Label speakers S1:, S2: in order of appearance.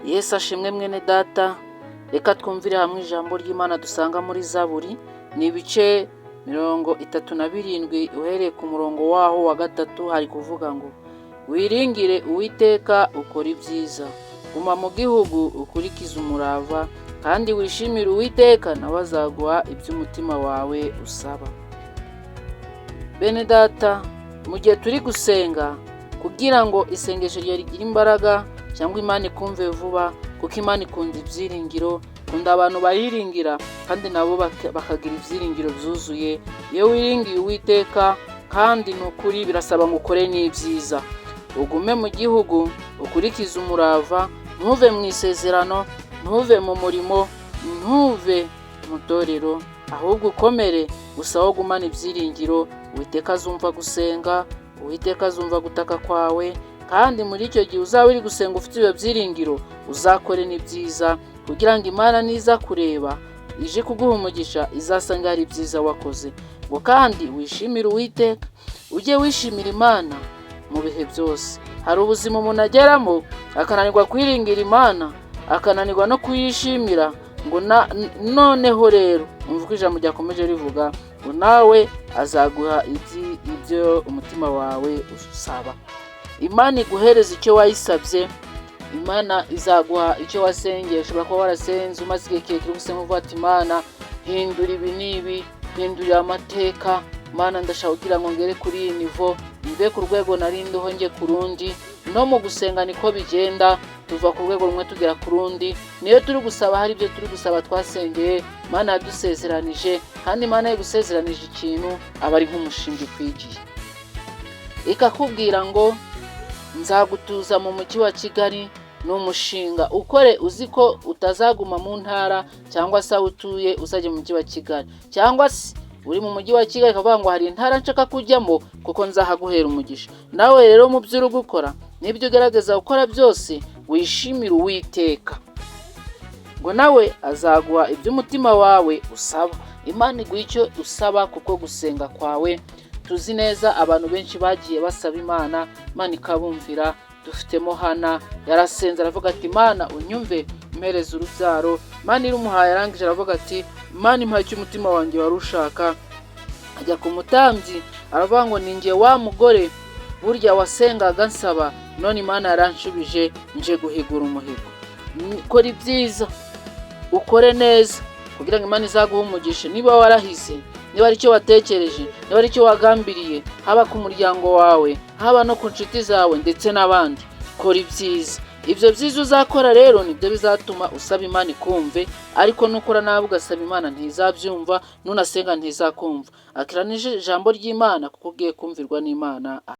S1: Yesu ashimwe mwene data. Reka twumvire hamwe ijambo ry'Imana dusanga muri Zaburi, ni ibice 37 uhereye ku murongo waho wa 3. Hari kuvuga ngo: "Wiringire Uwiteka, ukora ibyiza, guma mu gihugu ukurikize umurava, kandi wishimire Uwiteka, nawe azaguha ibyo umutima wawe usaba." Bene data, mu gihe turi gusenga, kugira ngo isengesho ryawe rigire imbaraga cyangwa Imana ikumve vuba, kuko Imana ikunda ibyiringiro, ikunda abantu bayiringira kandi nabo bakagira ibyiringiro byuzuye. Iyo wiringiye Uwiteka, kandi ni ukuri, birasaba ngo ukore n'ibyiza, ugume mu gihugu ukurikize umurava, ntuve mu isezerano, ntuve mu murimo, ntuve mu itorero, ahubwo ukomere gusa wo gumana ibyiringiro. Uwiteka azumva gusenga, Uwiteka azumva gutaka kwawe. Kandi muri icyo gihe uzaba uri gusenga ufite ibyo byiringiro, uzakore n'ibyiza, kugira ngo Imana niza kureba ije kuguha umugisha, izasanga hari ibyiza wakoze. Ngo kandi wishimire Uwiteka, ujye wishimira Imana mu bihe byose. Hari ubuzima umuntu ageramo akananirwa kwiringira Imana, akananirwa no kuyishimira. Ngo noneho rero umva uko ijambo ryakomeje rivuga ngo: "Nawe azaguha ibyo umutima wawe usaba." Imana iguhereza icyo wayisabye, Imana izaguha icyo wasengeye. Ushobora kuba warasenze umaze igihe kirekire gusenga, uvuga ati: "Imana, hindura ibi n'ibi, hindurira amateka. Imana, ndashaka kugira ngo ngere kuri iyi niveau, mve ku rwego nari ndiho njye ku rundi." No mu gusenga niko bigenda, tuva ku rwego rumwe tugera ku rundi. Niyo turi gusaba, hari ibyo turi gusaba twasengeye, Imana yadusezeranije. Kandi Imana yagusezeranije ikintu, aba ari nk'umushinga ikwigiye, ikakubwira ngo: "Nzagutuza mu mujyi wa Kigali." Ni umushinga ukore uzi ko utazaguma mu ntara cyangwa se aho utuye, uzajya mu mujyi wa Kigali, cyangwa se uri mu mujyi wa Kigali ukavuga ngo: "Hari intara nshaka kujyamo kuko nzahaguhera umugisha." Nawe rero mu byo uri gukora n'ibyo ugerageza gukora byose, wishimire Uwiteka, ngo nawe azaguha ibyo umutima wawe usaba. Imana iguha icyo usaba kuko gusenga kwawe. Tuzi neza abantu benshi bagiye basaba Imana, Imana ikabumvira. Dufitemo Hana, yarasenze aravuga ati: "Imana, unyumve, mpereza urubyaro." Imana irumuhaye. Arangije aravuga ati: "Imana impaye icyo umutima wanjye wari ushaka." Ajya ku mutambyi aravuga ngo: "Ni njye wa mugore burya wasengaga nsaba, none Imana yaranshubije, nje guhigura umuhigo." Kora ibyiza, ukore neza, kugira ngo Imana izaguhe umugisha. Niba warahize, niba ari icyo watekereje, niba ari icyo wagambiriye, haba ku muryango wawe, haba no ku nshuti zawe ndetse n'abandi, kora ibyiza. Ibyo byiza uzakora rero nibyo bizatuma usaba Imana ikumve. Ariko nukora nabi ugasaba Imana, ntizabyumva, nunasenga ntizakumva. Akira ijambo ry'Imana kuko ugiye kumvirwa n'Imana.